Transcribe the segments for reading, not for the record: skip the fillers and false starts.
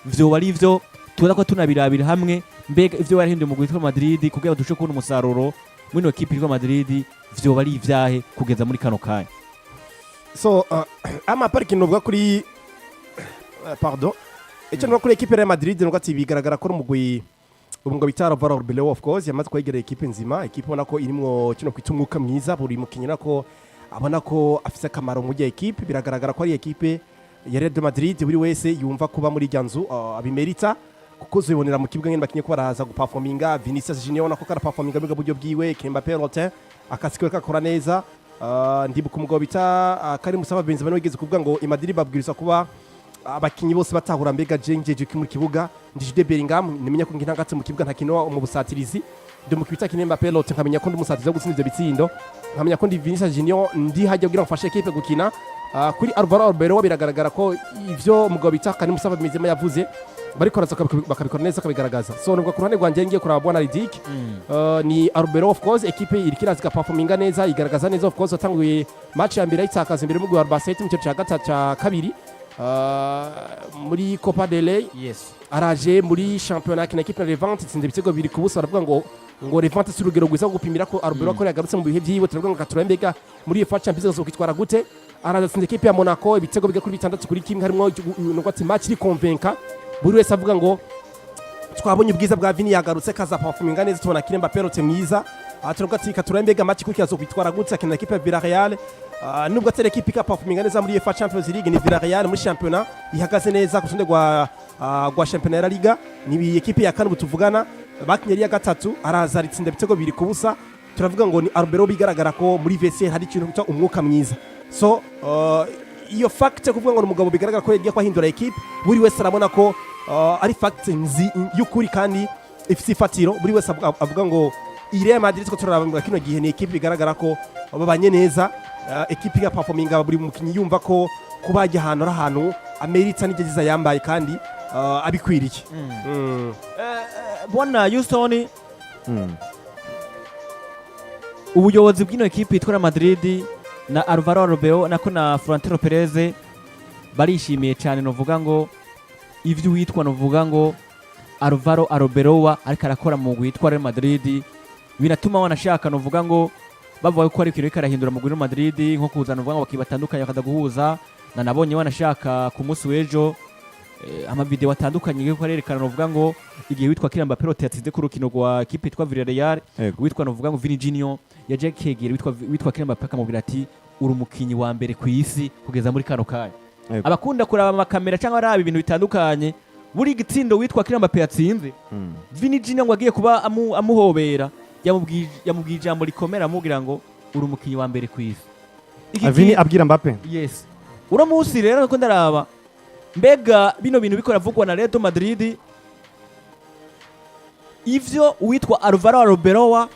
Vyoba ari ivyo tuza ko tunabirabira hamwe. Mbega ivyo warahinduye mu witwa Madrid kugira ngo dushobore kubona umusaruro muri ino kipe yitwa Madrid, vyoba ari ivyahe kugeza muri kano kanya? So ama pariki novuga kuri pardon, icyo novuga kuri équipe ya Real Madrid nuko ati bigaragara ko umugwi ubu ngo bita Alvaro Arbeloa, of course, yamaze kwegerera équipe nzima, équipe ubona ko irimwo kino kwita umwuka mwiza. Buri mukinnyi nako abona ko afise akamaro muri iyo équipe. Biragaragara ko ari équipe ya Real de Madrid, buri wese yumva kuba muri irya nzu abimerita, kuko uzibonera mu kibuga ngene bakinye ko baraza guperforminga. Vinicius Junior nako karaperforminga mu buryo bwiwe, Kylian Mbappé Lottin akazi kiwe kakora neza. Ndibuka umugabo bita Karim Musaba Benzema niwe wigeze kuvuga ngo i Madrid babwirizwa kuba abakinyi bose batahura: mbega je njeje ki mu kibuga? Ndi Jude Bellingham, nimenya ko ngintangatse mu kibuga, ntakino mu busatirizi. Ndi mu kwita Kylian Mbappé Lottin, nkamenya ko ndi umusatirizi wo gutsinda ivyo bitsindo, nkamenya ko ndi Vinicius Junior, ndi hajya kugira ngo mfashe équipe gukina. Kuri Alvaro Arbeloa biragaragara ko ivyo umugabo bita Karim Musaba Benzema yavuze bariko baraza bakabikora neza, akabigaragaza. So nubwo ku ruhande rwanjye ngiye kuraba bwana Ridic, ni Arbeloa, of course, équipe iriko iraza igaperforminga neza, igaragaza neza. Of course, watanguye match ya mbere ayitakaza imbere y'umugwi wa Albacete mu cyiciro cya gatatu cya kabiri muri Copa del Rey. Araje muri championnat akina équipe ya Levante, itsinze ibitego 2-0. Baravuga ngo Levante si urugero rwiza rwo gupimira ko Arbeloa ko yagarutse mu bihe byiwe. Turavuga ngo katura mbega muri UEFA Champions League kwitwara gute? Araza atsinze équipe ya Monaco ibitego bigera kuri 6-1, harimo nubwo ati match iri convaincant. Buri wese avuga ngo twabonye ubwiza bwa Vini yagarutse, kaza performinga neza, tubona Kylian Mbappé Lottin mwiza. Aha turavuga ati katura mbega match ikurikira zo kwitwara gute? Akina équipe ya Villarreal. Nubwo atari équipe ikaperforminga neza muri UEFA Champions League, ni Villarreal muri championnat ihagaze neza ku rutonde rwa championnat ya La Liga, ni équipe ya kane ubu tuvugana, bakinye ari iya gatatu. Araza aritsinda ibitego 2-0. Turavuga ngo ni Arbeloa, bigaragara ko muri vestiaire hari ikintu bita umwuka mwiza. So iyo fact yo kuvuga ngo ni umugabo bigaragara ko yagiye kwahindura équipe, buri wese arabona ko ari fact nzi y'ukuri kandi ifite ifatiro. Buri wese avuga ngo iyi Real Madrid ko turaraba muri kino gihe ni équipe bigaragara ko babanye neza, équipe igaperforminga, buri mukinnyi yumva ko kuba ajya ahantu ari ahantu amerita n'ibyo agize yambaye kandi abikwiriye. Bwana Houston, ubuyobozi bw'ino ekipe yitwa Real Madrid na Alvaro Arbeloa nako na Florentino Perez barishimiye cyane, novuga ngo ivyo witwa novuga ngo Alvaro Arbeloa ariko arakora mu mugwi witwa Real Madrid, binatuma wanashaka novuga ngo bavuga ko ari ikintu ariko arahindura mu mugwi wa Real Madrid, nko kuzana novuga ngo abakinnyi batandukanye bakaza guhuza. Na nabonye wanashaka ku munsi w'ejo amavideo atandukanye yuko arerekana novuga ngo igihe witwa Kylian Mbappé Lottin yatsinze ku rukino rwa ekipe yitwa Villarreal, witwa novuga ngo Vini Junior yaje kegera witwa Kylian Mbappé akamubwira ati: "Uri umukinyi wa mbere ku isi kugeza muri kano kanya." Abakunda kuraba amakamera cyangwa araba ibintu bitandukanye, buri gitsindo witwa Kylian Mbappé yatsinze, Vini Junior ngo agiye kuba amuhobera, yamubwiye ijambo rikomera, amubwira ngo: "Uri umukinyi wa mbere ku isi." Iki Vini abwira Mbappe. Yes. Uno munsi rero ko ndaraba, mbega bino bintu biko ravugwa na Real Madrid, ivyo uwitwa Alvaro Arbeloa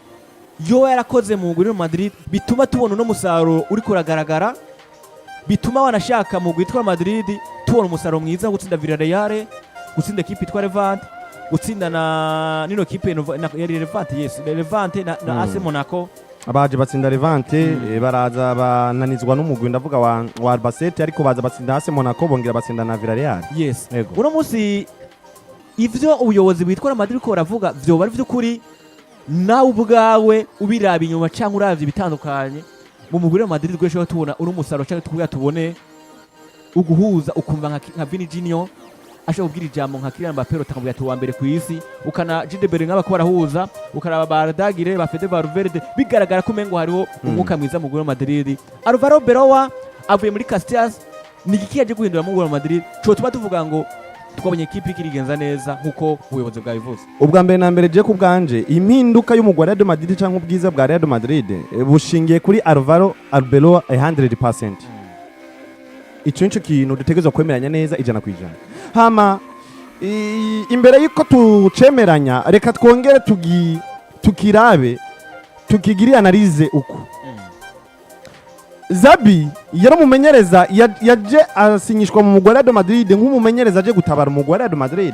yoba yarakoze mu mugwi Real Madrid bituma tubona uno musaruro uriko uragaragara, bituma wanashaka mu mugwi witwa Madrid tubona umusaruro mwiza wo gutsinda Villarreal, gutsinda ekipe yitwa Levante, gutsinda na nino kipe yari Levante, yes, Levante na AC Monaco. Abaje batsinda Levante, baraza bananizwa n'umugwi ndavuga wa Albacete, ariko baza batsinda AS Monaco, bongera batsinda na Villarreal. Uno munsi ivyo ubuyobozi bwitwa Real Madrid ko baravuga vyoba ari vy'ukuri, nawe ubwawe ubiraba inyuma cyangwa uravye ibitandukanye mu mugwi wa Madrid rw'ejo, tubona uno musaruro cyangwa tukubwira tubone uguhuza, ukumva nka Vini Junior ashobora kubwira ijambo nka Kylian Mbappé akamubwira ati: "Uwa mbere ku isi", ukana Jude Bellingham ko barahuza, ukaraba Bardagire ba Fede Valverde, bigaragara ko umengo hariho umwuka mwiza mu mugwi wa Madrid. Alvaro Arbeloa avuye muri Castillas, ni iki yaje guhindura mu mugwi wa Madrid co tuba tuvuga ngo twabonye ekipe ikirigenza neza nkuko ubuyobozi bwabivuze? Ubwa mbere na mbere, je ku bwanje, impinduka y'umugwi wa Real Madrid cyangwa ubwiza bwa Real Madrid bushingiye kuri Alvaro Arbeloa 100%. Ico nico kintu dutegerezwa kwemeranya neza 100%. Hama imbere yuko tucemeranya, reka twongere tukirabe, tukigirire analyse uku. Xabi yari umumenyereza yaje asinyishwa mu mugwi wa Real Madrid nk'umumenyereza aje gutabara umugwi wa Real Madrid,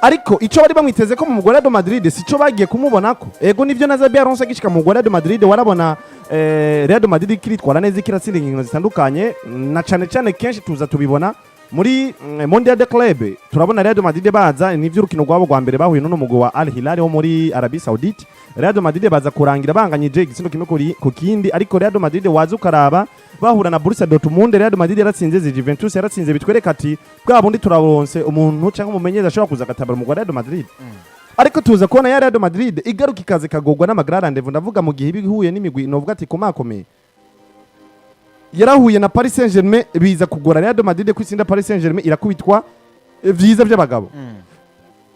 ariko ico bari bamwiteze ko mu mugwi wa Real Madrid sico bagiye kumubonako. Ego nivyo, na Xabi Alonso agishika mu mugwi wa Real Madrid warabona Real Madrid kiritwara neza, kiratsinda inkino zitandukanye, na cane cane kenshi tuza tubibona Muri Mondial de Club turabona Real Madrid baza, nivyo, urukino rwabo rwa mbere bahuye n'uno mugwi wa Al Hilal wo muri Arabie Saoudite. Real Madrid baza kurangira banganyije igitsindo kimwe kuri ku kindi, ariko Real Madrid waza ukaraba bahura na Borussia Dortmund, Real Madrid yaratsinze, zi Juventus yaratsinze. Bitwereka ati bwa bundi turaronse umuntu cyangwa umumenyereza ashobora kuza agatabara umugwi wa Real Madrid. Ariko tuza kubona ya Real Madrid igaruka ikaza ikagorwa n'ama grand rendez-vous, ndavuga mu gihe iba ihuye n'imigwi novuga ati komakomeye. Yarahuye na Paris Saint-Germain, biza kugora Real Madrid kwitsinda Paris Saint-Germain, irakubitwa vyiza by'abagabo.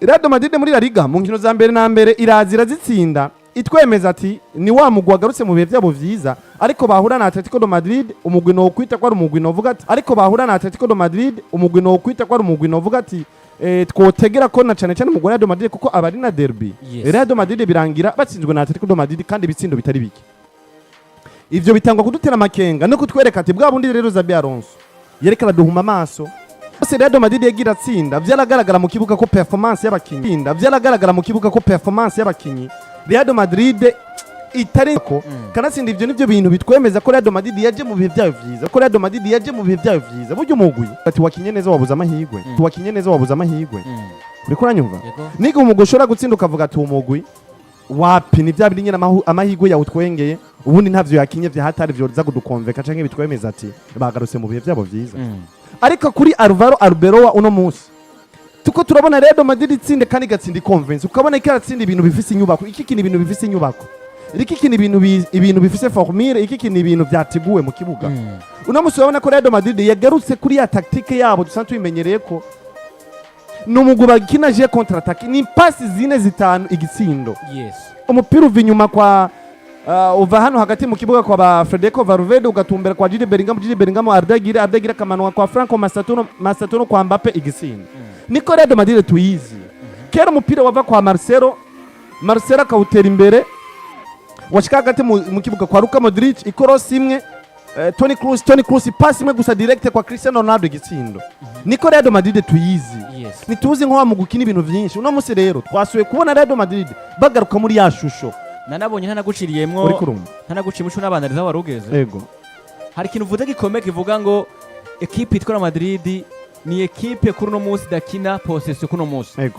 Real Madrid muri La Liga mu nkino za mbere na mbere iraza irazitsinda, itwemeza ati ni wa mugwi wagarutse mu bihe byabo vyiza. Ariko bahura na Atletico de Madrid, umugwi no kwita ko ari umugwi novuga ati, ariko bahura na Atletico de Madrid, umugwi no kwita ko ari umugwi novuga ati twotegera ko na cane cane umugwi wa Real Madrid, kuko aba ari na derby. Real Madrid birangira batsinzwe na Atletico de Madrid kandi ibitsindo bitari bike. Ivyo bitangwa kudutera amakenga no kutwereka ati bwa bundi rero Xabi Alonso yereka araduhuma amaso. Bose Real Madrid yagira atsinda, vyaragaragara mu kibuga ko performance y'abakinyi, vyaragaragara mu kibuga ko performance y'abakinyi Real Madrid itari ko kanatsinda. Ivyo nivyo bintu bitwemeza ko Real Madrid yaje mu bihe byayo vyiza, ko Real Madrid yaje mu bihe byayo vyiza. Burya umugwi ati wakinye neza wabuze amahirwe, wakinye neza wabuze amahirwe. Uriko uranyumva? Yego. Niga umugwi ushobora gutsinda ukavuga ati umugwi wapi, ni bya bindi nyine, amahirwe yawe utwengeye, ubundi ntavyo yakinye vya hatari vyoza kudukonveka canke bitwemeza ati bagarutse mu bihe byabo vyiza. Ariko kuri Alvaro Arbeloa, uno munsi tuko turabona Real Madrid itsinde kandi igatsinda iconvince, ukabona ko iratsinda ibintu bifise inyubako, iki kintu ibintu bifise inyubako, iki kintu ibintu bifise formule, iki kintu ibintu vyateguwe mu kibuga. Uno munsi urabona ko Real Madrid yagarutse kuri ya tactique yabo dusanzwe tubimenyereye, ko ni umugwi bakina jeu contre attaque, ni pasi zine zitanu igitsindo. Umupira uva inyuma kwa uva hano hagati mu kibuga kwa ba Federico Valverde, ugatumbera kwa Jude Bellingham, Jude Bellingham Arda Güler, Arda Güler akamanuka kwa Franco Mastantuono, Mastantuono kwa Mbappe, igitsindo. Niko Real Madrid tuyizi. Kera umupira wava kwa Marcelo, Marcelo akawutera imbere, washika hagati mu kibuga kwa Luka Modric, ikorosi imwe, Toni Kroos, Toni Kroos pasi imwe gusa direct kwa Cristiano Ronaldo, igitsindo. Niko Real Madrid tuyizi. Ntituzi nko mu gukina ibintu byinshi. Uno munsi rero twasuye kubona Real Madrid bagaruka muri ya shusho. Nanabonye ntanaguciriyemwo. Uri kurumva? Ntanaguciye umuco n'abandariza wari ugeze. Ego. Hari ikintu uvuze gikomeye kivuga ngo ekipe itwara Madrid ni ekipe kuri uno munsi idakina possession kuno munsi.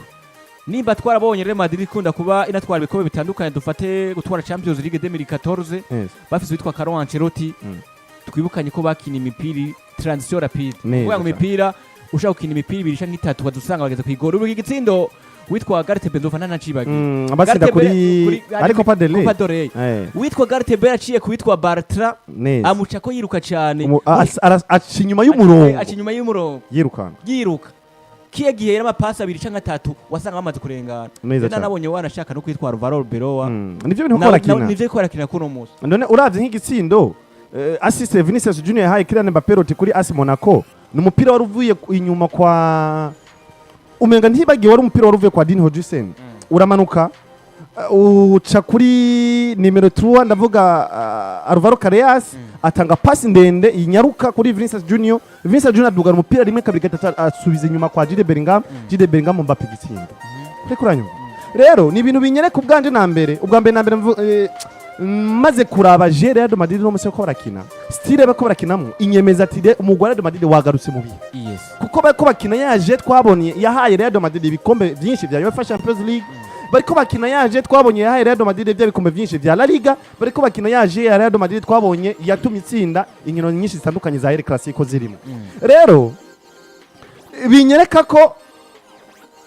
Nimba twarabonye Real Madrid ikunda kuba inatwara ibikombe bitandukanye, dufate gutwara Champions League 2014, bafise uwitwa Carlo Ancelotti. Twibukanye ko bakina imipira transition rapide, kuvuga ngo imipira ushaka gukina imipira ibiri canke itatu ukazusanga bageze kw'igoro. Ubu igitsindo witwa Gareth Bale nzova ntanacibagiye. Batsinda Gareth Bale kuri ari Copa del Rey. Copa del Rey. Witwa Gareth Bale aciye ku witwa Bartra, amuca ko yiruka cyane. Aca inyuma y'umurongo. Aca inyuma y'umurongo. Yirukanka. Yiruka kiye gihe rero amapasi abiri canke atatu wasanga bamaze kurengana. Neza Rero cyane. nabonye wanashaka no kwitwara Alvaro Arbeloa. Nivyo bintu ko barakina. Nivyo ariko barakina kuno munsi. None uravye nk'igitsindo assist Vinicius Junior yahaye Kylian Mbappé roti kuri AS Monaco, ni umupira wari uvuye inyuma kwa, umenga ntibagiwe, wari umupira wari uvuye kwa Dean Huijsen, uramanuka uca kuri nimero 3, ndavuga Alvaro Carreras, atanga pasi ndende inyaruka kuri Vinicius Junior. Vinicius Junior adugana umupira rimwe, kabiri, gatatu, asubiza inyuma kwa Jude Bellingham, Jude Bellingham, Mbappé, igitsindo. Uriko uranyumva? Rero ni ibintu binyereka ubwanje na mbere, ubwa mbere na mbere maze kuraba je Real Madrid no musi ko barakina, style bako barakinamo inyemeza ati umugwi wa Real Madrid wagarutse mu bihe, kuko bariko bakina yaje twabonye yahaye Real Madrid ibikombe byinshi vya UEFA Champions League, bariko bakina yaje twabonye yahaye Real Madrid bya bikombe byinshi vya La Liga, bariko bakina yaje ya Real Madrid twabonye yatumye itsinda inkino nyinshi zitandukanye za El Clasico zirimo. Rero binyereka ko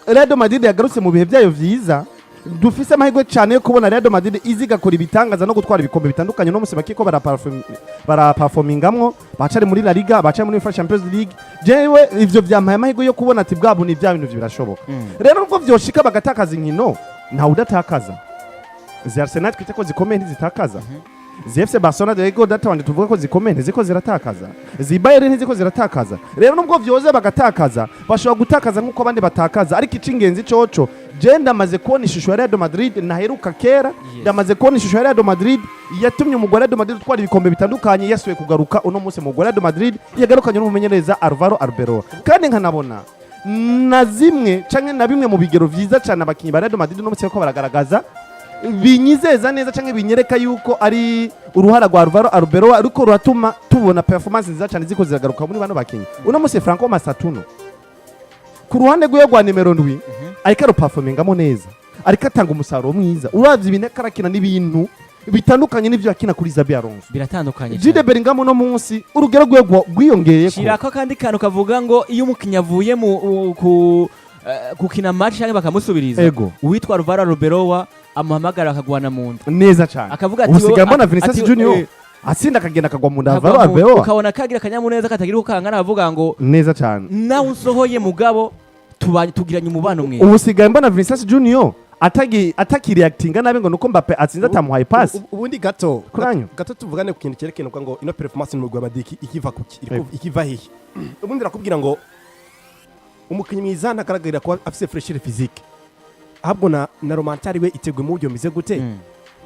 Real Madrid yagarutse mu bihe byayo vyiza. Dufise amahirwe cyane yo kubona Real Madrid izi igakora ibitangaza no gutwara ibikombe bitandukanye. No musi bakiko baraperformingamwo, bacari muri La Liga, bacari muri UEFA Champions League. Jewe ivyo vyampaye amahirwe yo kubona ati bwabo ni bya bintu birashoboka. Rero nubwo vyoshika bagatakaza inkino, ntawe udatakaza. Zi Arsenal twite ko zikomeye ntizitakaza, zi FC Barcelona rego data wanje tuvuga ko zikomeye ntiziko ziratakaza, zi Bayern ntiziko ziratakaza. Rero nubwo vyoza bagatakaza, bashobora gutakaza nk'uko abandi batakaza, ariko icingenzi coco je ndamaze kubona ishusho ya Real Madrid naheruka kera. Ndamaze kubona ishusho ya Real Madrid yatumye umugwi wa Real Madrid utwara ibikombe bitandukanye yasuye kugaruka. Uno munsi umugwi wa Real Madrid yagarukanye n'umumenyereza Alvaro Arbeloa, kandi nkanabona na zimwe canke na bimwe mu bigero vyiza cane abakinyi ba Real Madrid uno munsi bariko baragaragaza. Binyizeza neza canke binyereka yuko ari uruhara rwa Alvaro Arbeloa ariko ruratuma tubona performance nziza cyane ziko ziragaruka muri bano bakinyi. Uno musi Franco Mastantuono ku ruhande rwiwe rwa nimero 7 ariko aruperformingamo neza, ariko atanga umusaruro mwiza. Uravye ibintu ariko arakina n'ibintu bitandukanye n'ivyo yakina kuri Xabi Alonso. Biratandukanye Jude cyane. Bellingham uno munsi urugero rwiwe rwiyongeyeko. Shirako akandi kantu kavuga ngo iyo umukinnyi avuye mu gukina match cyangwa bakamusubiriza, uwitwa Alvaro Arbeloa amuhamagara akagwana mu nda. Neza cyane. Akavuga ati Ubu sigaye mbona Vinicius Junior atsinda akagenda akagwa mu nda akagwa Alvaro mu nda, Arbeloa. Ukabona kagira akanyamuneza katagira uko kangana, avuga ngo Neza cyane. nawe unsohoye mugabo tubanye, tugiranye umubano mwiza. Ubu sigaye mbona Vinicius Junior atakireactinga nabi ngo nuko Mbappe atsinze atamuhaye pasi. Ubundi gato Kuranyu. Gato tuvugane ku kintu cyerekana ngo ino performance mu mugwi wa Madrid ikiva kuki, ikiva hehe. Ubundi rakubwira ngo umukinnyi mwiza ntagaragarira kuba afise fraîcheur physique, ahubwo na mental we iteguye mu buryo bumeze gute.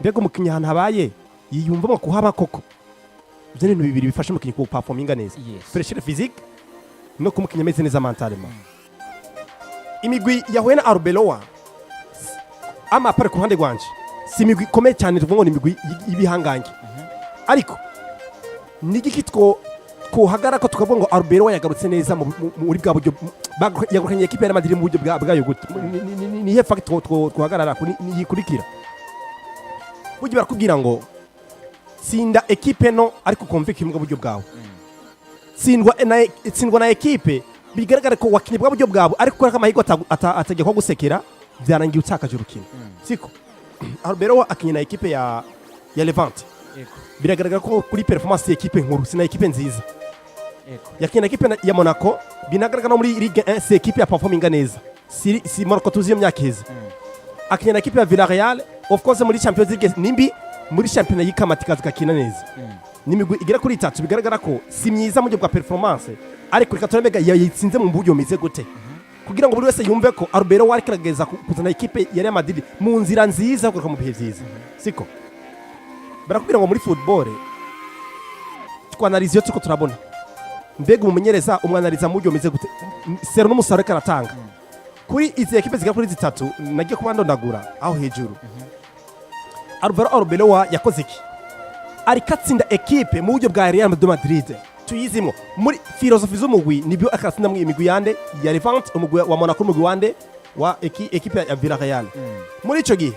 Mbega umukinnyi ahantu habaye yiyumvamo kuhaba koko? Ibyo ni ibintu bibiri bifasha umukinnyi kuperforminga neza: fraîcheur physique no kuba umukinnyi ameze neza mentalement. Imigwi yahuye na Arbeloa amapare ku ruhande rwanje si imigwi ikomeye cyane, tuvuga ngo ni imigwi y'ibihangange, ariko ni igiki twohagara ko tukavuga ngo Arbeloa yagarutse neza muri bwa buryo yagarukanye ekipe ya Real Madrid mu buryo bwayo gute? Ni iyihe fact twohagarara yikurikira? Burya barakubwira ngo tsinda ekipe no ariko ukumvikane mu buryo bwawe, tsindwa na ekipe bigaragara ko wakinye bwa buryo bwawe, ariko kubera ko amahirwe atagiye gusekera, byarangiye utakaje urukino. Siko Arbeloa akinye na ekipe ya Levante, biragaragara ko kuri performance y'ekipe nkuru si na ekipe nziza. Yakinye na ekipe ya Monaco, binagaragara no muri Ligue 1 si ekipe ya performinga neza, si Monaco tuzi iyo myaka iheze. Akinye na ekipe ya Villarreal, of course muri Champions League nimbi, muri shampiyona y'ikamati gakina neza. Ni imigwi igera kuri itatu bigaragara ko si myiza mu buryo bwa performance, ariko reka turebe yayitsinze mu buryo bumeze gute kugira ngo buri wese yumve ko Arbeloa ariko aragerageza kuzana ekipe ya Real Madrid mu nzira nziza yo kugaruka mu bihe byiza. Siko barakubwira ngo muri football twanariza iyo turiko turabona mbega umumenyereza umwanariza mu buryo bumeze gute sero n'umusaruro ariko aratanga kuri izi ekipe zigera kuri zitatu nagiye kuba ndondagura aho hejuru. Alvaro Arbeloa yakoze iki? Ariko atsinda ekipe mu buryo bwa Real de Madrid tuyizimo muri filozofi z'umugwi, nibyo akatsinda mu imigwi yande ya Levante, umugwi wa Monaco, umugwi wande wa ekipe ya Villarreal. Muri ico gihe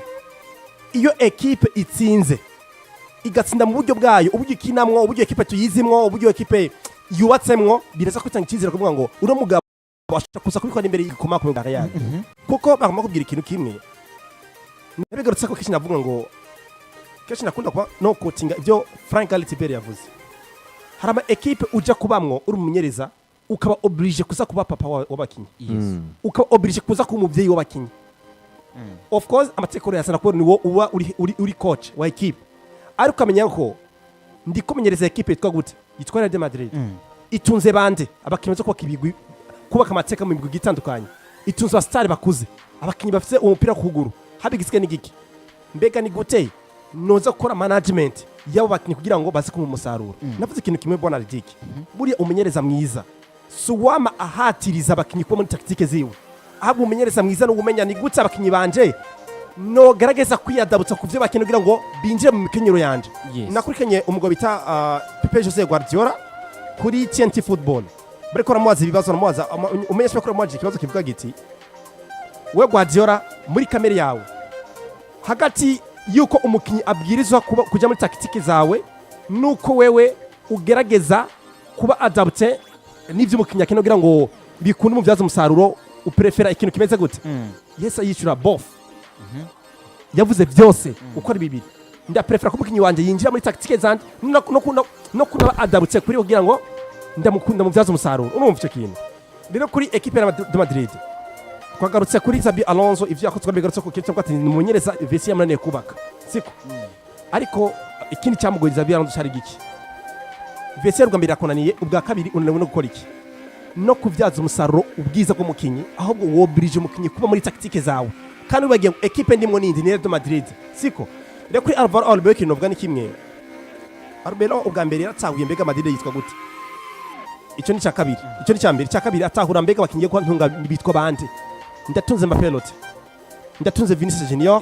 iyo ekipe itsinze igatsinda mu buryo bwayo, uburyo ikinamwo, uburyo ekipe tuyizimwo, uburyo ekipe yubatsemwo, biraza kwitanga icyizere kuvuga ngo uno mugabo ashobora kuza kubikora imbere y'igikoma ku Real, kuko bagomba kubwira ikintu kimwe nabigarutse ko kenshi navuga ngo kenshi nakunda kuba no kotinga ibyo Frank Gareth yavuze. Hari ama ekipe uja kubamwo uri umumenyereza ukaba obligé kuza kuba papa w'abakinyi, ukaba obligé kuza kuba umubyeyi w'abakinyi. Of course amategeko yasana ko niwo uba uri coach wa ekipe, ariko ukamenya ko ndi kumenyereza ekipe yitwa gute, yitwa Real de Madrid, itunze bande? Abakinyi bazo kubaka ibigwi, kubaka amateka mu migwi itandukanye, itunze abasitari bakuze, abakinyi bafite umupira ku kuguru. Haba igisigaye n'igiki? Mbega ni gute noza gukora management y'abo bakinyi kugira ngo baze kumuha umusaruro? Navuze ikintu kimwe, bwana Ridike: buriya umumenyereza mwiza si uwama ahatiriza abakinyi kuba muri tactique ziwe, ahubwo umumenyereza mwiza ni umenya ni gute abakinyi banje nogerageza kwiyadabutsa ku byo bakina kugira ngo binjire mu mikenyero yanje. Nakurikiranye umugabo bita Pepe Jose Guardiola kuri TNT Football, bariko baramubaza ibibazo, baramubaza, umumenyesha ko baramubaza ikibazo kivuga giti: we Guardiola, muri kamere yawe, hagati yuko umukinyi abwirizwa kuba kuja muri tactique zawe nuko wewe ugerageza kuba adapté n'ivyo umukinyi akina kugira ngo bikunde umubyaze umusaruro, uprefera ikintu kimeze gute? Yese yishyura both, yavuze byose uko ari bibiri: ndaprefera ko umukinyi wanje yinjira muri tactique zanje no kunaba adapté kuri kugira ngo ndamukunda mubyaze umusaruro. Urumva icyo kintu rero kuri equipe ya de Madrid, twagarutse kuri Xabi Alonso, ivyo yakoze twabigarutse ku kintu ati ni umumenyereza vestiaire yamunaniye kubaka, siko? Ariko ikindi cyamugoye Xabi Alonso cyari giki? Vestiaire ubwa mbere yakunaniye, ubwa kabiri unaniwe no gukora iki? No kubyaza umusaruro ubwiza bw'umukinyi, ahubwo wobirije umukinyi kuba muri tactique zawe, kandi wibagiye ngo equipe ndimwo nindi ni Real de Madrid, siko? Rero kuri Alvaro Arbeloa ikintu novuga ni kimwe: Arbeloa ubwa mbere yaratsahuye mbega Madrid yitwa gute, icyo ni icya kabiri, icyo ni icya mbere. Icya kabiri atahura mbega abakinyi ko ntunga bitwa bande? Ndatunze Mbappe Lottin. Ndatunze Vinicius Junior,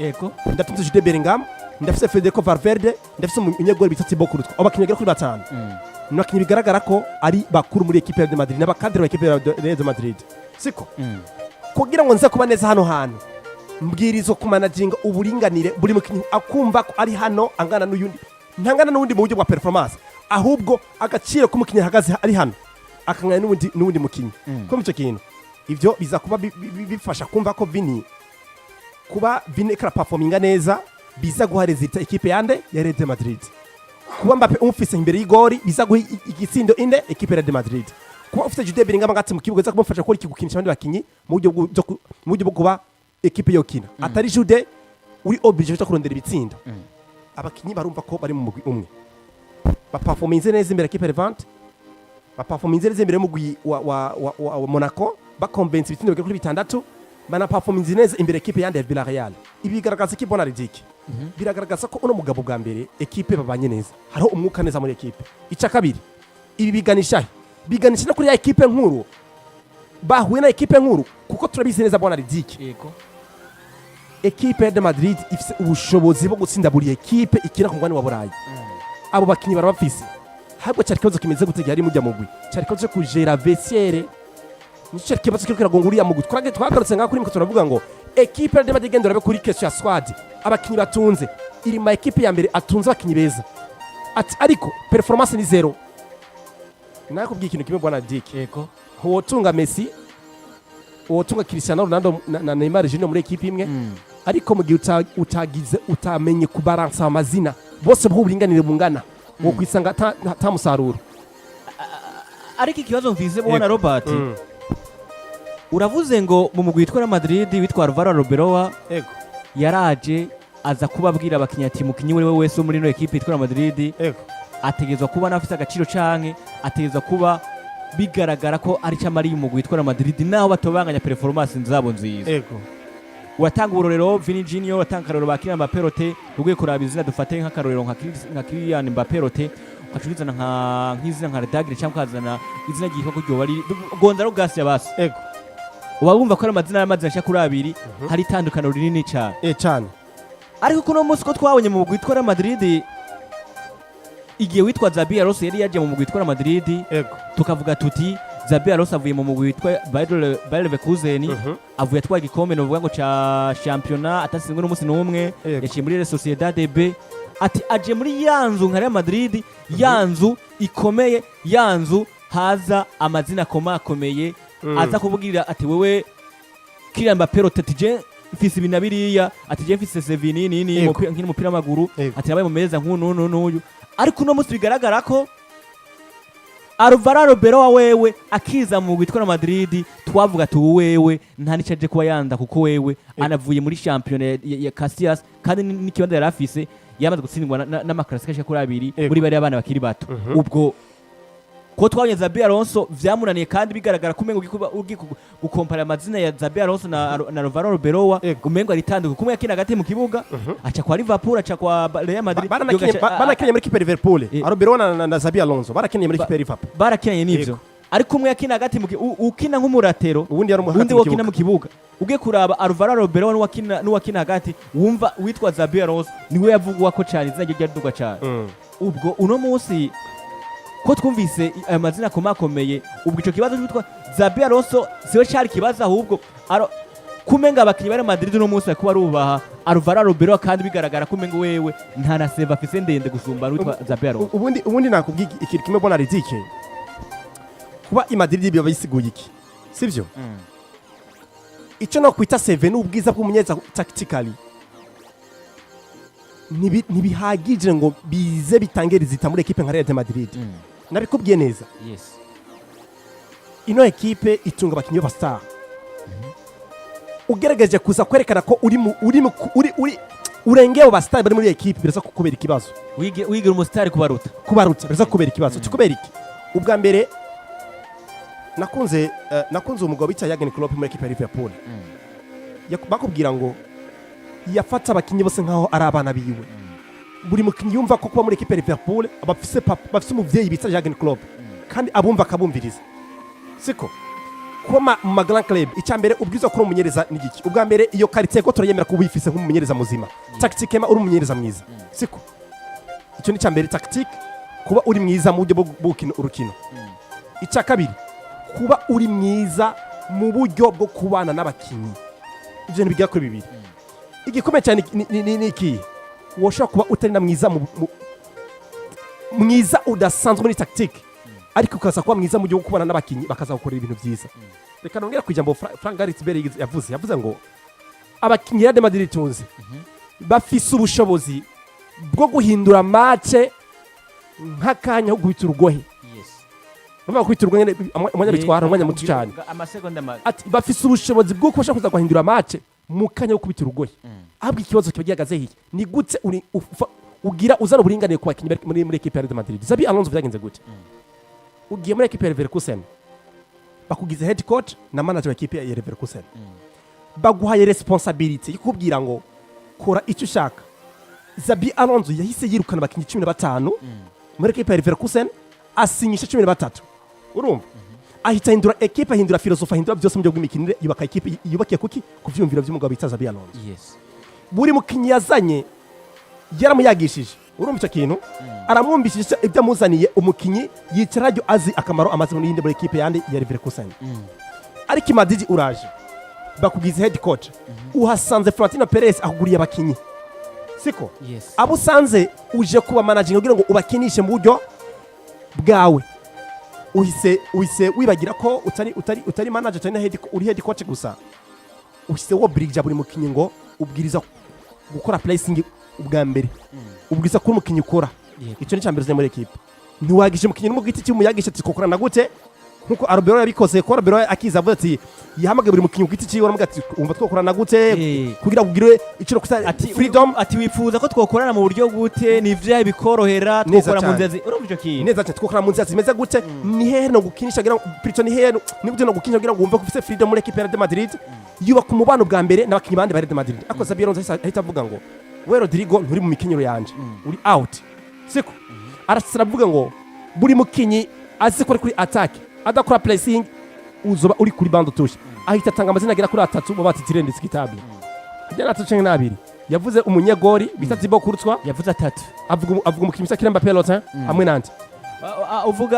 ndatunze Jude Bellingham, ndafise Federico Valverde, ndafise umunyegori bita Thibaut Courtois. Abo bakinyi bagera kuri batanu ni abakinyi bigaragara ko ari bakuru muri ekipe ya Real Madrid n'abakadere ba ekipe ya Real Madrid, siko? Kugira ngo nze kuba neza hano hantu, mbwirizwa kumanaginga uburinganire, buri mukinyi akumva ko ari hano angana n'uyundi, ntangana n'uwundi mu buryo bwa performance, ahubwo agaciro k'umukinyi ahagaze ari hano akangana n'uwundi mukinyi. Kumva icyo kintu, ivyo biza kuba bifasha kumva ko Vini, kuba Vini ikara performinga neza, biza guha résultat ekipe yande ya Real Madrid. Kuba Mbappe umufise imbere y'igori biza guha igitsindo inde ekipe ya Real Madrid. Kuba ufite Jude Bellingham hagati mu kibuga biza kumufasha gukora iki? Gukinisha abandi bakinyi mu buryo bwo kuba ekipe yokina atari Jude uri obligé cyo kurondera ibitsindo. Abakinyi barumva ko bari mu mugwi umwe, baperforminze neza imbere ya ekipe ya Levante, baperforminze neza imbere y'umugwi wa Monaco, bakonvense ibitsindo bigera kuri bitandatu, banaperforminze neza imbere ekipe yandi ya Villarreal. Ibi bigaragaza ekipe bona Riddick, biragaragaza ko uno mugabo bwa mbere ekipe babanye neza, hariho umwuka neza muri ekipe. Icya kabiri, ibi biganisha he? Biganisha no kuri ya ekipe nkuru bahuye na ekipe nkuru, kuko turabizi neza, bona Riddick, ekipe ya Real Madrid ifise ubushobozi bwo gutsinda buri ekipe ikina ku mugabane wa Burayi. Abo bakinyi barabafise. Ahubwo cyari ikibazo kimeze gute gihari mujya mugwi? Cyari ikibazo cyo kujera vestiaire, nicyo cyari ikibazo kiriko kiragonga uriya mugwi. Twagarutse ngaho kuri mwe, turavuga ngo ekipe ya Real Madrid, genda urabe kuri question ya squad, abakinyi batunze, iri ma ekipe ya mbere atunze abakinyi beza, ati ariko performance ni zéro. Nakubwiye ikintu kimwe, bwana Dick: wotunga Messi, wotunga Cristiano Ronaldo na Neymar Junior muri ekipe imwe, ariko mu gihe utagize, utamenye kubaransa amazina bose buho uburinganire bungana, wo kwisanga ata musaruro. Ariko ikibazo mvise, bwana Robert, uravuze ngo mu mugwi witwa Real Madrid witwa Alvaro Arbeloa yaraje aza kubabwira abakinyi ati mukinyi we wese wo muri ino ekipe yitwa Real Madrid ategerezwa kuba anafise agaciro canke ategerezwa kuba bigaragara ko ari cyo amariye umugwi witwa Real Madrid, naho batobanganya performance zabo nziza. Uratanga uburorero Vini Junior, uratanga akarorero ba Kylian Mbappé Rote. Ugiye kuraba izina, dufate nk'akarorero nka Kylian Mbappé Rote, ukaca urizana nk'izina nka Redagre, cyangwa ukazana izina ryitwa ko ryoba ari Gonzalo Garcia basi, uba wumva ko ari amazina y'amazina ashika kuri abiri, hari itandukaniro rinini cyane. Cyane. Ariko kuno munsi ko twabonye mu mugwi witwa Real Madrid, igihe witwa Xabi Alonso yari yaje mu mugwi witwa Real Madrid, tukavuga tuti Xabi Alonso avuye mu mugwi witwa Bayer Leverkusen, avuye atwaye igikombe novuga ngo ca championnat atatsinzwe n'umunsi n'umwe, yaciye muri Real Sociedad B, ati aje muri ya nzu nka Real Madrid, ya nzu ikomeye, ya nzu haza amazina akomakomeye, aza kubwira ati wewe Kylian Mbappé ati je mfise ibi na biriya, ati je mfise CV nini nini, nkina umupira w'amaguru, ati nabaye mumeza nk'uyu n'uyu n'uyu. Ariko uno munsi bigaragara ko Alvaro Arbeloa wewe akiza mu witwa Real Madrid, twavuga ati ubu wewe nta nico aje kuba yanda, kuko wewe anavuye muri championnat ya Casillas, kandi n'ikibanza yari afise yamaze gutsindwa n'amakarasika ashika kuri abiri muri bariya bana bakiri bato. Ubwo ko twabonye Xabi Alonso vyamunaniye, kandi bigaragara ko umengo ugiye gukompara amazina ya Xabi Alonso na Alvaro Arbeloa, umengo ari itanduka. Kumwe yakina hagati mu kibuga, aca kwa Liverpool, aca kwa Real Madrid, Barakinye muri kipe ya Liverpool. Arbeloa na Xabi Alonso barakinye muri kipe ya Liverpool. Barakinanye n'ivyo, ariko umwe yakina hagati mu ukina nk'umuratero, ubundi yari undi hagati mu wakina kibuga. Mu kibuga ugiye kuraba Alvaro Arbeloa n'uwakina hagati, wumva witwa Xabi Alonso niwe yavugwa ko cyane, izina rye ryadugwa cyane. Ubwo uno munsi ko twumvise ayo mazina akomakomeye, ubwo ico kibazo cyitwa Xabi Alonso siwe cari kibazo, ahubwo kumenga abakinyi bari Madrid uno munsi bariko barubaha Alvaro Arbeloa, kandi bigaragara ko umenga wewe nta na CV afise ndende gusumba n'uwitwa Xabi Alonso. Ubundi nakubwiye ikintu kimwe, bona Ridike, kuba i Madrid biba bisiguye iki, sivyo? Icyo no kwita CV n'ubwiza bw'umunyeza tactically ntibihagije ngo bize bitange résultat muri ekipe nka Real de Madrid. Nabikubwiye neza, ino ekipe itunga abakinnyi b'aba star. Ugerageje kuza kwerekana ko uri mu uri mu uri uri urengeye abo ba star bari muri ekipe, biraza kukubera ikibazo. Wigira umusitari kubaruta. Kubaruta biraza kukubera ikibazo. Kubera iki? Ubwa mbere nakunze umugabo bita Jurgen Klopp muri ekipe ya Liverpool. Bakubwira ngo yafata abakinnyi bose nkaho ari abana biwe. Buri mukinnyi yumva ko kuba muri ekipe ya Liverpool bafise papa, bafise umuvyeyi bita Jurgen Klopp, kandi abumva akabumviriza, siko? Kuba mu ma grand club, icya mbere ubwiza kuri umumenyereza ni giki? Ubwa mbere, iyo qualité ko turayemera kuba uyifise nk'umumenyereza muzima, tactiquement uri umumenyereza mwiza, siko? Icyo ni icya mbere, tactique, kuba uri mwiza mu buryo bwo gukina urukino. Icya kabiri, kuba uri mwiza mu buryo bwo kubana n'abakinnyi. Ibyo bintu bigera kuri bibiri. Igikomeye cyane ni ikihe? Woshobora kuba utari na mwiza mwiza udasanzwe muri tactique, ariko ukaza kuba mwiza mu buryo bwo kubana n'abakinnyi, bakaza gukorera ibintu byiza. Reka nongere ku ijambo Frank Gareth Bale yavuze ngo abakinnyi Real Madrid tunze bafise ubushobozi bwo guhindura match nk'akanya ko guhita urugohe. Urumva, guhita urugohe nyene, umwanya bitwara umwanya muto cyane. Amasegonda Ati bafise ubushobozi bwo kubasha kuza guhindura match mu kanya ko kubita urugohe. Ahubwo ikibazo kiba gihagaze hiye: ni gute ugira uzana uburinganire ku bakinnyi bari muri ekipe ya Real Madrid? Xabi Alonso, byagenze gute? Ugiye muri ekipe ya Leverkusen, bakugize head coach na manager wa ekipe ya Leverkusen, baguhaye responsibility yo kukubwira ngo kora icyo ushaka. Xabi Alonso yahise yirukana abakinnyi 15 muri ekipe ya Leverkusen, asinyisha 13. Urumva, ahita ahindura ekipe, ahindura filozofi, ahindura byose mu buryo bw'imikinire, yubaka ekipe yubakiye kuki? Ku vyiyumviro by'umugabo bita Xabi Alonso. Buri mukinnyi yazanye yaramuyagishije. Urumva icyo kintu, aramwumvishije ibyo amuzaniye. Umukinnyi yicara ryo azi akamaro amaze muri yindi muri ekipe yandi ya Leverkusen. Ariko i Madrid uraje, bakugize head coach, uhasanze Florentino Perez akuguriye abakinnyi, siko? Abo usanze uje kuba managing kugira ngo ubakinishe mu buryo bwawe. Uhise wibagira ko utari manager, utari na head, uri head coach gusa. Uhise wobrija buri mukinnyi ngo ubwiriza gukora pressing ubwa mbere, ubwiriza ko umukinnyi ukora. Icyo ni cya mbere uzanye muri ekipe. Ntiwagisha umukinnyi n'umwe ku giti cy'umuyagisha ati kokorana gute, nkuko Arbeloa yabikoze, ko Arbeloa akiza avuga ati, yahamagaye buri mukinnyi ku giti cyiwe, aramuga ati wumva twakorana gute kugira ngo ugire icyo kusa Ati freedom. Ati wifuza ko twokorana mu buryo gute? Ni ivyaha bikorohera Neza twokora mu cyane. nzira urumva icyo kintu? Neza cyane. Twokora mu nzira zimeze gute? Ni hehe no gukinisha kugira ngo plutôt ni hehe ni gute no gukinisha kugira ngo wumve ko ufite freedom muri equipe ya Real Madrid? Yubaka umubano bwa mbere n'abakinnyi bandi ba Real Madrid. Ariko Xabi Alonso ahita avuga ngo we Rodrigo, nturi mu mikinyiro yanje, uri out, siko? Arasira avuga ngo buri mukinyi azi ko ari kuri attack adakora pressing, uzoba uri kuri banc de touche. Ahita atanga amazina agera kuri atatu mu ba titulaire indiscutable, ajya n'atatu canke n'abiri. Yavuze umunyegori bita Thibaut Courtois. Yavuze atatu. Avuga umukinyi bita Kylian Mbappé Lottin hamwe nande?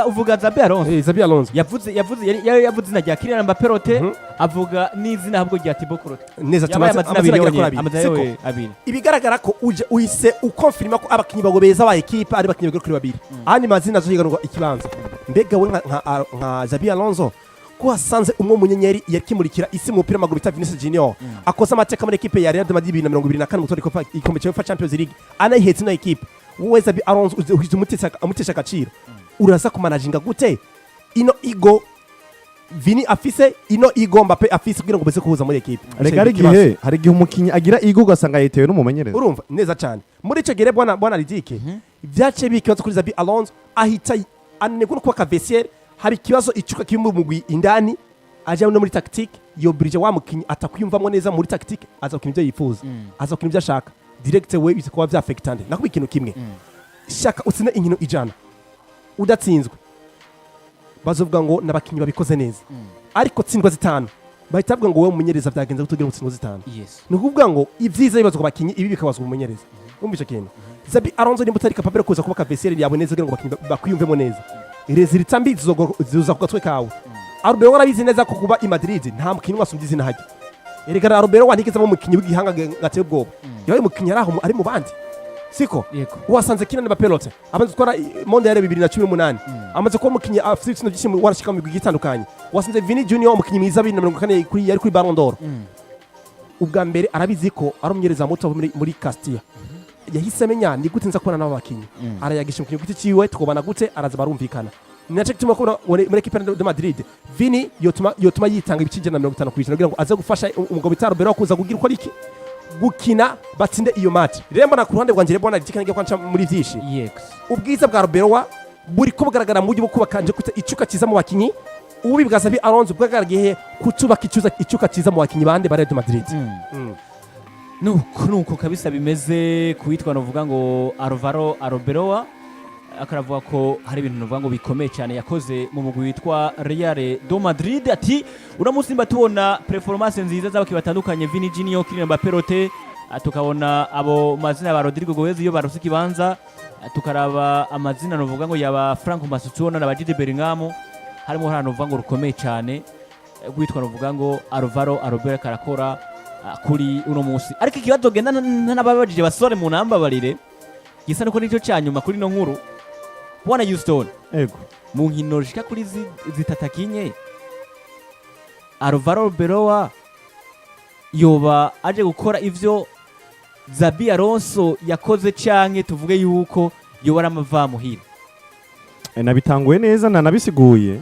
Uvuga Xabi Alonso? Eh, Xabi Alonso. Yavuze izina rya Kylian Mbappé Lottin, avuga n'izina ahubwo rya Thibaut Courtois. Neza cyane. Yabaye amazina abiri amazina agera kuri yonyene, abiri. amazina Siko? yewe abiri. Ibigaragara ko uje uhise ukonfirma ko abakinyi bago beza ba ekipe ari abakinyi bagera kuri babiri, andi mazina azohiganirwa ikibanza. Mbega we nka Xabi Alonso, ko wasanze umwe mu nyenyeri yakimurikira isi mu mupira w'amaguru bita Vinicius Junior, akoze amateka muri ekipe ya Real Madrid 2024 mu gutwara igikombe cya UEFA Champions League, anayihetse ino ekipe, wowe Xabi Alonso uhise umutesha agaciro. Uraza kumanaginga gute ino ego Vini afise, ino ego Mbappe afise, kugira ngo beze kuhuza muri ekipe? Reka, hari igihe umukinnyi agira ego ugasanga yitewe n'umumenyereza. Urumva neza cyane. Muri icyo gihe, bwana Ridike, byaciye biba ikibazo kuri Xabi Alonso, ahita ananirwa no kubaka vestiaire. Hari ikibazo, icuka kiri mu mugwi indani. Aja no muri tactique, yobrije wa mukinyi atakwiyumvamo neza muri tactique, aza gukina ibyo yifuza, aza gukina ibyo ashaka direct. We biza kuba vyafectande. Nakubwiye ikintu kimwe: shaka utsinde inkino 100 udatsinzwe, bazovuga ngo n'abakinyi babikoze neza. Ariko tsindwa zitanu, bahita bavuga ngo wowe umumenyereza byagenze gute kugira ngo utsindwe zitanu? Ni ukuvuga ngo ibyiza bibazwa abakinyi, ibi bikabazwa umumenyereza. Wumva icyo kintu? Xabi Alonso, nimba utari capable kuza kubaka vestiaire yawe neza kugira ngo abakinyi bakwiyumvemo neza, résultats mbi zizoza ku gatwe kawe. Arbeloa arabizi neza ko kuba i Madrid nta mukinyi wasumbye izina hajya. Erega Arbeloa ntigeze aba umukinyi w'igihanga gateye ubwoba, yabaye umukinyi ari aho ari mu bandi, siko? Yego. Wasanze Kylian Mbappé Lottin amaze gutwara Mondial 2018, amaze kuba umukinyi afite ibitsina byinshi warashika mu migwi itandukanye. Wasanze Vini Junior, umukinyi mwiza 2040 kuri yari kuri Ballon d'Or. Ubwa mbere arabizi ko ari umumenyereza muto muri Castilla. Yahise amenya ni gute nza kubona n'abo bakinyi, arayagisha umukinyi ku giti ciwe, twobana gute, araza barumvikana. Ni naco gituma kubona muri equipe de Madrid Vini yotuma yitanga ibice 150% kugira ngo aze gufasha umugabo bita Arbeloa kuza kugira uko iki gukina batsinde iyo match. Rero mbona ku ruhande rwanjye, rero mbona igikana kwanca muri vyinshi. Ubwiza bwa Arbeloa buri ko bugaragara mu buryo bwo kubaka nje kwita icuka cyiza mu bakinyi. Ububi bwa Xabi Alonso bwagaragaye kutubaka icuka cyiza mu bakinyi bande ba Real Madrid. Nuko kabisa bimeze kuwitwa novuga ngo Alvaro Arbeloa. Akaravuga ko hari ibintu nuvuga ngo bikomeye cyane yakoze mu mugwi witwa Real do Madrid. Ati uno munsi mba tubona performance nziza z'abakinnyi batandukanye, Vini Junior, Kylian Mbappé Rote, tukabona abo mazina ba Rodrigo Goes iyo barose ikibanza, tukaraba amazina nuvuga ngo yaba Franco Mastantuono na ba Jude Bellingham. Harimo hano nuvuga ngo rukomeye cyane, rwitwa nuvuga ngo Alvaro Arbeloa karakora kuri uno munsi. Ariko ikibazo genda n'ababajije basore mu nambabarire gisa nuko nicyo cyanyuma kuri no nkuru, bwana Houston. Ego. Mu nkino zishika kuri zitatu akinye, Alvaro Arbeloa yoba aje gukora ivyo Xabi Alonso yakoze, canke tuvuge yuko yoba ari amavamuhira? Nabitanguye neza, nanabisiguye.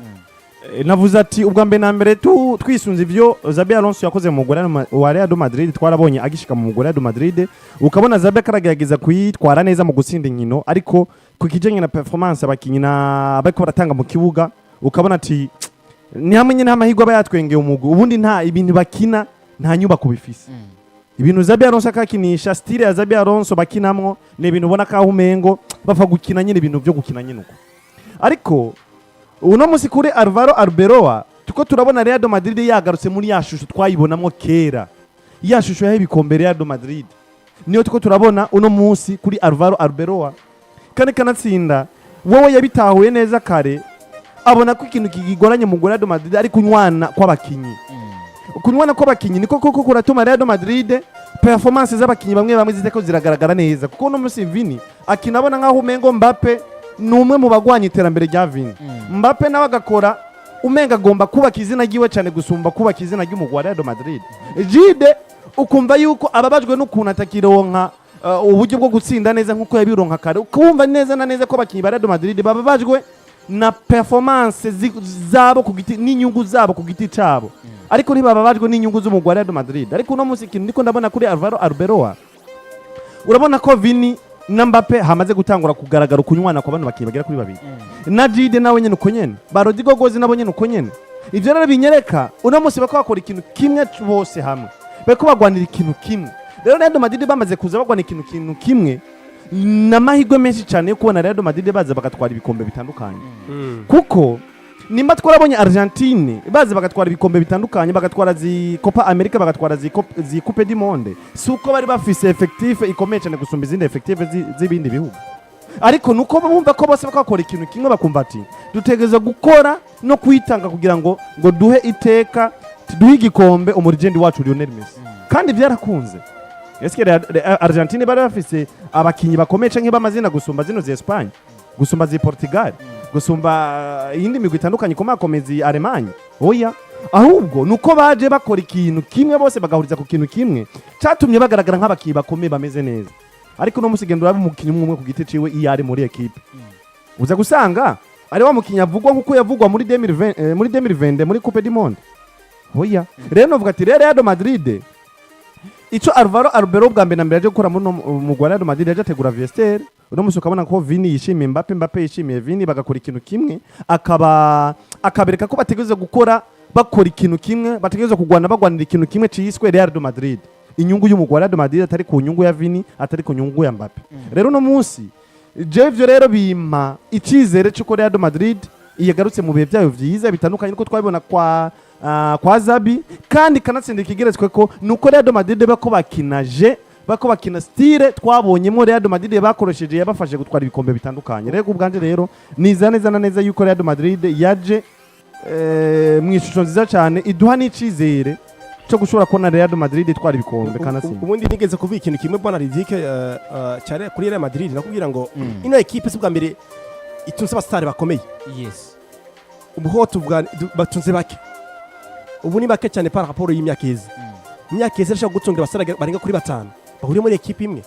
Navuze ati ubwa mbere na mbere twisunze ivyo Xabi Alonso yakoze mu mugwi wa Real Madrid. Twarabonye agishika mu mugwi wa Real Madrid, ukabona Xabi akaragerageza kuyitwara neza mu gutsinda inkino, ariko ku kijanye na performance abakinyi na bariko baratanga mu kibuga, ukabona ati ni hamwe nyine amahirwe aba yatwengeye umugwi. Ubundi nta ibintu bakina, nta nyubako bifise. Ibintu Xabi Alonso akakinisha, style ya Xabi Alonso bakinamwo, ni ibintu ubona kaho umengo bapfa gukina nyine, ibintu byo gukina nyine uko. Ariko uno musi kuri Alvaro Arbeloa tuko turabona Real Madrid yagarutse muri ya shusho twayibonamwo kera, ya shusho yaho ibikombe Real Madrid, niyo tuko turabona uno munsi kuri Alvaro Arbeloa. Kandi kanatsinda wowe yabitahuye neza kare, abona ko ikintu kigoranye mu Real Madrid ari kunywana kw'abakinyi. Kunywana kw'abakinyi niko koko kuratuma Real Madrid performance z'abakinyi bamwe bamwe ziteko ziragaragara neza, kuko uno munsi Vini akina abona nkaho umengo Mbappe ni umwe mu bagwanya iterambere rya Vini. Mbappe nawe agakora umenga agomba kubaka izina ryiwe cyane gusumba kubaka izina ry'umugwi wa Real Madrid. Jude ukumva yuko ababajwe n'ukuntu atakironka uburyo bwo gutsinda neza nk'uko yabironka kare. Ukumva neza na neza ko abakinyi ba Real Madrid bababajwe na performance zabo ku giti n'inyungu zabo ku giti cabo, ariko ntibababajwe n'inyungu z'umugwi wa Real Madrid. Ariko uno munsi ikintu ndiko ndabona kuri Alvaro Arbeloa, urabona ko Vini na Mbappe hamaze gutangura kugaragara ukunywana kwa bano bakinyi bagera kuri babiri, na Jude nawe nyene uko nyene, ba Rodrigo Goes nabo nyene uko nyene. Ivyo rero binyereka uno munsi bako bakora ikintu kimwe bose hamwe, bariko bagwanira ikintu kimwe. Rero Real Madrid bamaze kuza bagwanira ikintu kimwe, n'amahirwe menshi cyane yo kubona Real Madrid baza bagatwara ibikombe bitandukanye, kuko nimba twarabonye Argentine baza bagatwara ibikombe bitandukanye, bagatwara zi Copa America, bagatwara zi Coupe du Monde, si uko bari bafise effectif ikomeye cyane gusumba izindi effectif z'ibindi bihugu, ariko nuko bumva ko bose bakora ikintu kimwe, bakumva ati dutegereza gukora no kwitanga kugira ngo duhe iteka, duhe igikombe umurigende wacu Lionel Messi. Kandi byarakunze. Eske Argentine bari bafise abakinyi bakomeye canke b'amazina gusumba zino zi Espagne, gusumba zi Portugal, gusumba iyindi migwi itandukanye ikomakomeza, Allemagne? Oya, ahubwo nuko baje bakora ikintu kimwe bose, bagahuriza ku kintu kimwe catumye bagaragara nk'abakinyi bakomeye bameze neza. Ariko uno musi genda urabe umukinyi umwe umwe ku giti ciwe iyo ari muri ekipe, uza gusanga ari wa mukinyi avugwa nkuko yavugwa muri 2020, muri 2020 muri Coupe du Monde. Oya, rero novuga ati rero Real Madrid, ico Alvaro Arbeloa bwa mbere na mbere yaje gukora muri uno mugwi wa Real Madrid, yaje ategura vestiaire. Uno musi ukabona ko Vini yishimiye Mbappe, Mbappe yishimiye Vini, bagakora ikintu kimwe, akaba akabereka ko bategerezwa gukora, bakora ikintu kimwe, bategerezwa kugwana bagwanira ikintu kimwe ciswe Real de Madrid, inyungu y'umugwi wa Real Madrid, atari ku nyungu ya Vini, atari ku nyungu ya Mbappe. Rero uno munsi jewe ivyo rero bimpa icizere c'uko Real Madrid yagarutse mu bihe byayo vyiza bitandukanye nuko twabibona kwa Xabi. Kandi kanatsinda ikigeretswe ko nuko Real Madrid bako bakina je bako bakina style twabonyemo Real Madrid bakoresheje yabafashe gutwara ibikombe bitandukanye. Rero ubwanje rero niza neza na neza yuko Real Madrid yaje mu ishusho nziza cyane iduha n'icizere cyo gushobora kubona Real Madrid itwara ibikombe kanatsinda. Ubundi nigeze kuvuga ikintu kimwe, bwana Ridike, cyane kuri Real Madrid, nakubwira ngo ino ekipe si ubwa mbere itunze abasitari bakomeye. Ubu ho tuvuga batunze bake, ubu ni bake cyane par rapport y'imyaka iheze. Imyaka iheze irashobora gutungira abasitari barenga kuri batanu bahuriye muri ekipe imwe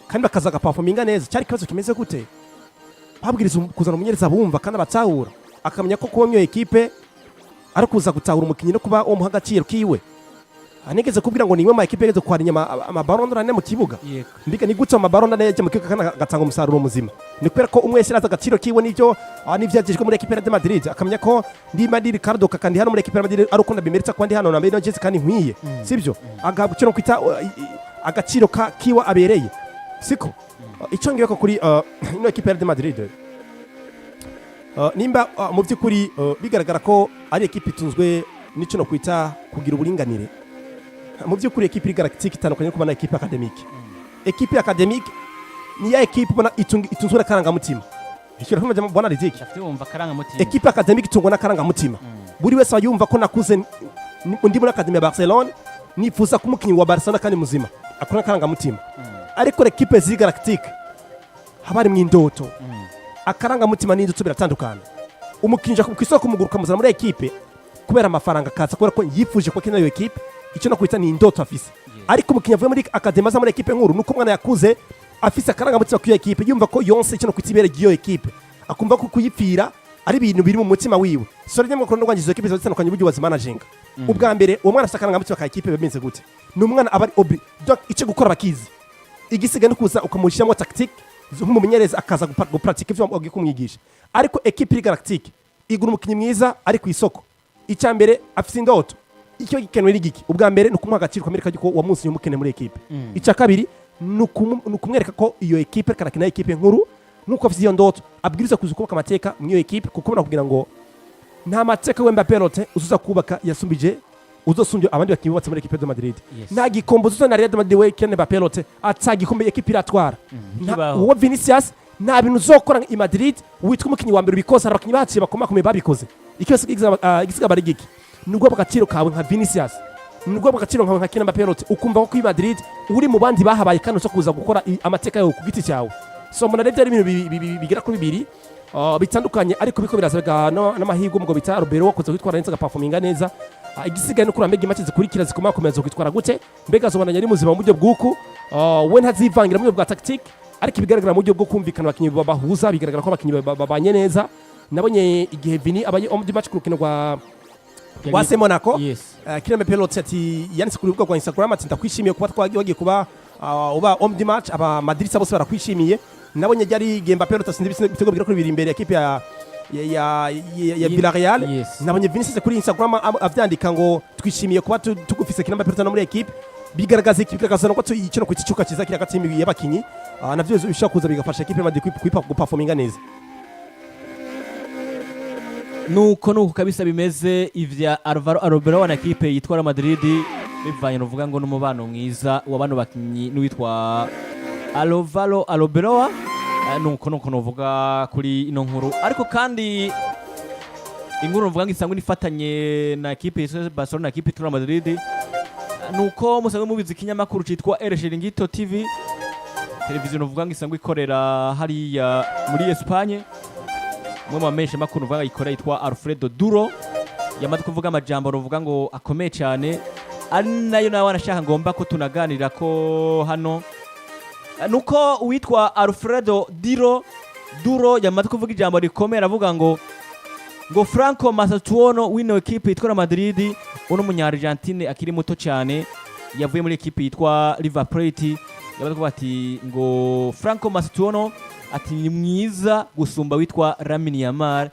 kandi bakaza gaperforminga neza. Cyari ikibazo kimeze gute? Babwiriza kuzana umumenyereza bumva kandi abatahura, akamenya ko kuba muri iyo ekipe ari kuza gutahura umukinnyi no kuba umuha agaciro kiwe. Anigeze kubwira ngo ni imwe mu ekipe yageze kwarinya ama ballon d'or ane mu kibuga. Mbega ni gute ama ballon ane yajya mu kibuga kandi agatanga umusaruro muzima? Ni kubera ko umwe wese arazi agaciro kiwe n'ibyo n'ivyo yagejejwe muri ekipe ya Real Madrid, akamenya ko ndima ndi Ricardo Kaka, ndi hano muri ekipe ya Real Madrid ari uko ndabimeritse kuba ndi hano nambaye ino jezi kandi nkwiye, sibyo? Agahabwa icyo kwita agaciro kiwe abereye, siko? Icyo ngiye ko kuri ino ekipe ya Real Madrid, nimba mu by'ukuri bigaragara ko ari ekipe itunzwe n'icyo no kwita kugira uburinganire, mu by'ukuri ekipe iri galactique itandukanye no kuba na ekipe académique. Ekipe académique ni ya ekipe ubona itunzwe n'akarangamutima. Icyo rero mbona Riziki, Ndavyumva, akarangamutima. Ekipe académique itungwa n'akarangamutima. Buri wese aba yumva ko nakuze ndi muri académie ya Barcelone, nifuza ko umukinnyi wa Barcelona kandi muzima akora akarangamutima. Ariko ekipe ziri galactique haba harimwo indoto. Akarangamutima n'indoto biratandukana. Umukinnyi uja ku isoko kumugura, ukamuzana muri ekipe kubera amafaranga, akaza kubera ko yifuje ko akina iyo ekipe. Icyo no kwita ni indoto afise. Ariko umukinnyi avuye muri académie aza muri ekipe nkuru, nuko umwana yakuze afise akarangamutima k'iyo ekipe, yumva ko yonse icyo no kwita ibere ry'iyo ekipe, akumva ko kuyipfira ari ibintu biri mu mutima wiwe. So rero mu rwangiza izo ekipe ziba zitandukanye uburyo bazimanaginga. Ubwa mbere, uwo mwana afise akarangamutima ka ekipe bimeze gute? Ni umwana aba ari obli, donc icyo gukora bakizi, igisigaye no kuza ukamushyiramo tactique nk'umumenyereza, akaza gupratika ivyo wagiye kumwigisha. Ariko ekipe iri galactique igura umukinnyi mwiza ari ku isoko. Icya mbere, afise indoto. Icyo gikenewe ni giki? Ubwa mbere ni ukumuha agaciro, ukamwereka ko uwo munsi umukeneye muri ekipe. Icya kabiri ni ukumwereka ko iyo ekipe karakina ekipe nkuru, nk'uko afise iyo ndoto abwiriza kuza kubaka amateka muri iyo ekipe, kuko nakubwira ngo nta mateka we Mbappé Lottin uzuza kubaka yasumbije uzosumbye abandi bakinnyi bubatse muri ekipe de Madrid. Nta gikombe uzuza na Real de Madrid we Kylian Mbappé Lottin ata gikombe ekipe iratwara. Ntikibaho. Uwo Vinicius, nta bintu uzokora i Madrid witwa umukinnyi wa mbere ubikoze. Hari abakinnyi baciye bakomakomeye babikoze. Icyo igisiga bari giki? Ni uguhabwa agaciro kawe nka Vinicius, ni uguhabwa agaciro nkawe nka Kylian Mbappé Lottin, ukumva ko i Madrid uri mu bandi bahabaye kandi uza kuza gukora amateka yawe ku giti cyawe. So mbona rero byari ibintu bigera kuri bibiri bitandukanye, ariko biko biraza n'amahirwe umugabo bita Arbeloa kuza kwitwara neza, agaperforminga neza. Igisigaye no kuraba mbega imatch zikurikira zikomakomeza kwitwara gute, mbega azobandanya ari muzima mu buryo bw'uku we ntazivangira mu buryo bwa tactique. Ariko ibigaragara mu buryo bwo kumvikana, abakinnyi bahuza, bigaragara ko abakinnyi babanye neza. Nabonye igihe Vini abaye homme du match ku rukino rwa AS Monaco, Kylian Mbappé Lottin ati, yanditse ku rubuga rwa Instagram ati: "Ndakwishimiye kuba twagiye wagiye kuba uba homme du match, aba Madrid bose barakwishimiye." Nabonye ryari igihe Mbappé Lottin atsinze ibitego bigera kuri bibiri imbere ya ekipe ya Villarreal. Nabonye Vinicius kuri Instagram avyandika ngo: "Twishimiye kuba tugufise Kylian Mbappé Lottin no muri ekipe." Bigaragaza iki? Bigaragaza ko kino ku kicuka cyiza kiri hagati y'imigwi y'abakinyi. Navyo bishobora kuza bigafasha ekipe ya Madrid guperforminga neza. Nuko kabisa bimeze ivya Alvaro Arbeloa na ekipe yitwa Real Madrid, bivanye nuvuga ngo n'umubano mwiza wa bano bakinyi n'uwitwa Alvaro Arbeloa. Nuko novuga kuri ino nkuru. Ariko kandi inkuru novuga ngo isanzwe nifatanye na ekipe yitwa Barcelona na ekipe yitwa Real Madrid, nuko musanzwe mubizi ikinyamakuru citwa El Chiringuito TV, televiziyo novuga ngo isanzwe ikorera hariya muri Espagne. Umwe mu bamenyesha makuru uvuga yikora yitwa Alfredo Duro yamaze kuvuga amajambo ruvuga ngo akomeye cyane, ari nayo nawe arashaka ngomba ko tunaganira ko hano. Nuko uwitwa Alfredo Diro Duro yamaze kuvuga ijambo rikomeye, aravuga ngo Franco Mastantuono w'ino ekipe yitwa Real Madrid, uno munya Argentine akiri muto cyane yavuye muri ekipe yitwa River Plate, yamaze kuvuga ati ngo Franco Mastantuono ati ni mwiza gusumba witwa Lamine Yamal.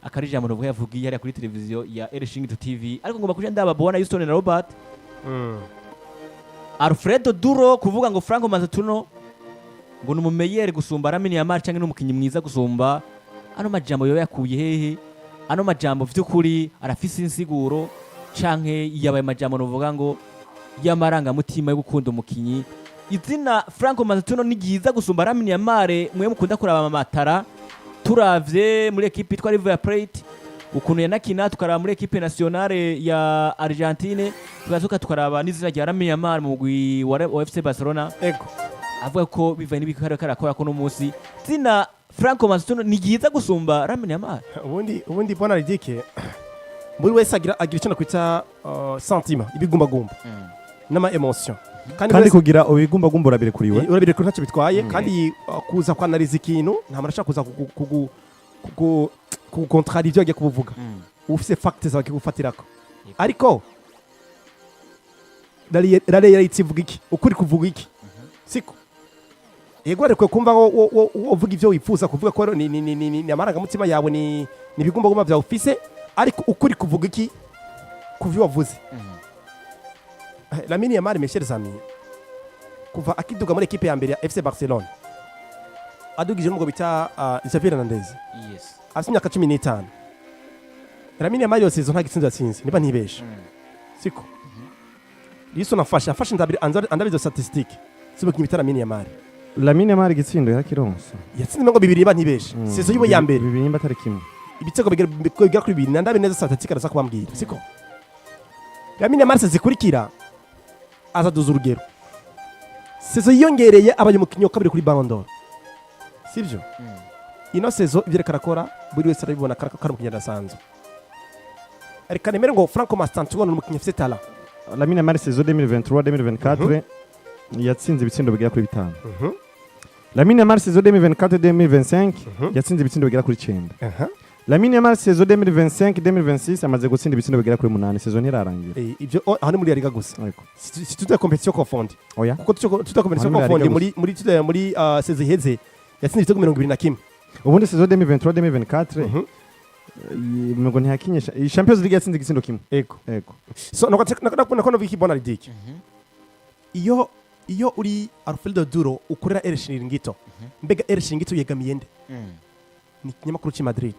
Akari ijambo navuga yavugiye hariya kuri televiziyo ya El Chiringuito TV. Ariko ngomba kuja ndaba Bwana Houston na Robert, Alfredo Duro kuvuga ngo Franco Mastantuono ngo ni umumeyere gusumba Lamine Yamal cyangwa ni umukinnyi mwiza gusumba, ano majambo yoba yakuye hehe? Ano majambo vy'ukuri arafise insiguro, canke yabaye majambo novuga ngo y'amarangamutima yo gukunda umukinyi? Izina Franco Mastantuono ni ryiza gusumba Lamine Yamal? Mwe mukunda kuraba amatara, turavye muri ekipe yitwa River Plate ukuntu yanakina, tukaraba muri ekipe nationale ya Argentine, tukazuka tukaraba n'izina rya Lamine Yamal mu mugwi wa FC Barcelona, avuga ko bivanye n'ibikari karakora ko no munsi zina Franco Mastantuono ni ryiza gusumba Lamine Yamal. Ubundi bwana Ridike, buri wese agira icyo nakwita sentiment, ibigumbagumba n'ama émotion, kandi kandi kugira ubigumbagumba urabirekuriwe. Urabirekura, ntacyo bitwaye. Kandi kuza kwanariza ikintu, nta muntu ashaka kuza kugukontrara ibyo agiye kubuvuga. Ufise facts zawe gufatirako. Ariko la réalité ivuga iki? Ukuri kuvuga iki? Siko yego, ariko kumva wo uvuga ivyo wifuza kuvuga ko ni amarangamutima yawe, ni ibigumbagumba vyawe ufise. Ariko ukuri kuvuga iki kuvyo wavuze? Lamine Yamal, mes chers amis, kuva akiduga muri ekipe ya mbere ya FC Barcelone. Adugije n'umugabo bita Xavier Hernandez, afite imyaka 15. Lamine Yamal iyo saison nta gitsinzo yatsinze, niba ntibeshe, siko Liso nafashe afashe andabizo statistique z'umukinnyi bita Lamine Yamal. Lamine Yamal igitsindo yarakironse. Yatsinze ngo bibiri, niba ntibeshe, saison yiwe ya mbere. Bibiri nimba atari kimwe. Ibitego bigera kuri bibiri, nandabe neza statistique, araza kubambwira, siko Lamine Yamal zikurikira azaduza urugero. Saison yiyongereye abaye umukinnyi wa kabiri kuri Ballon d'Or, sibyo? Ino saison ibyo ariko arakora buri wese arabibona ko ari umukinnyi adasanzwe. Reka nemere ngo Franco Mastantuono ni umukinnyi afite talent. Lamine Yamal saison 2023 2024 yatsinze ibitsindo bigera kuri bitanu. Lamine Yamal saison 2024 2025 yatsinze ibitsindo bigera kuri 9. Lamine Yamal saison 2025 2026 amaze gutsinda ibitsindo bigera kuri munani, saison ntirarangira. Ibyo aho ni muri La Liga gusa. Ariko Si toute compétition confondue. Oya. Kuko toute compétition Aho ni muri La confondue, Liga. muri toute muri saison iheze yatsinze ibitego 21. Ubundi saison 2023 2024 ngo ntiyakinyesha iyi Champions League, yatsinze igitsindo kimwe. Ego. Ego. So nako no Vicky Bona Riddick, iyo uri Alfredo Duro ukorera El Chiringuito, mbega El Chiringuito yegamiye nde? Ni ikinyamakuru cy'i Madrid.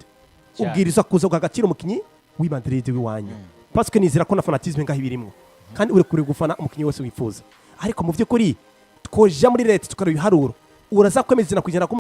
Ubwirizwa kuza ugaha agaciro umukinnyi w'i Madrid w'iwanyu, parce que nizera ko na fanatisme ngaho ibirimwo, kandi uri kure gufana umukinnyi wese wifuza, ariko mu by'ukuri twoja muri leta tukareba ibiharuro, uraza kwemeza 100% ko